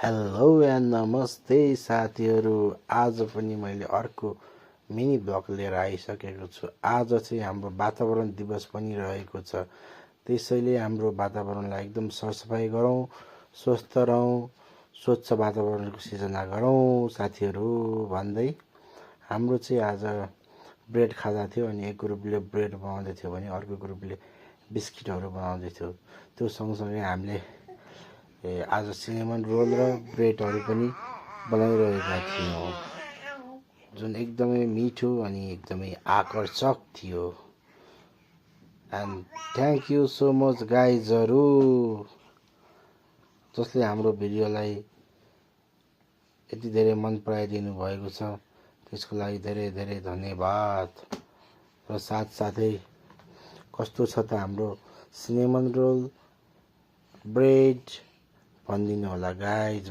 Hello and नमस्ते साथीहरू। आज पनि मैले अर्को मिनी ब्लग लिएर आइसकेको छु। आज चाहिँ हाम्रो वातावरण दिवस पनि रहेको छ, त्यसैले हाम्रो वातावरणलाई एकदम सरसफाइ गरौँ, स्वस्थ रहौँ, स्वच्छ वातावरणको सिर्जना गरौँ साथीहरू भन्दै हाम्रो चाहिँ आज ब्रेड खाँदा थियो। अनि एक ग्रुपले ब्रेड बनाउँदै थियो भने अर्को ग्रुपले बिस्किटहरू बनाउँदै थियो। त्यो सँगसँगै हामीले आज सिनेमन रोल र ब्रेडहरू पनि बनाइरहेका थियौँ, जुन एकदमै मिठो अनि एकदमै आकर्षक थियो। And thank you so much गाइजहरू, जसले हाम्रो भिडियोलाई यति धेरै मन पराइदिनु भएको छ, त्यसको लागि धेरै धेरै धन्यवाद। र साथसाथै कस्तो छ त हाम्रो सिनेमन रोल ब्रेड भनिदिनु होला गाइज।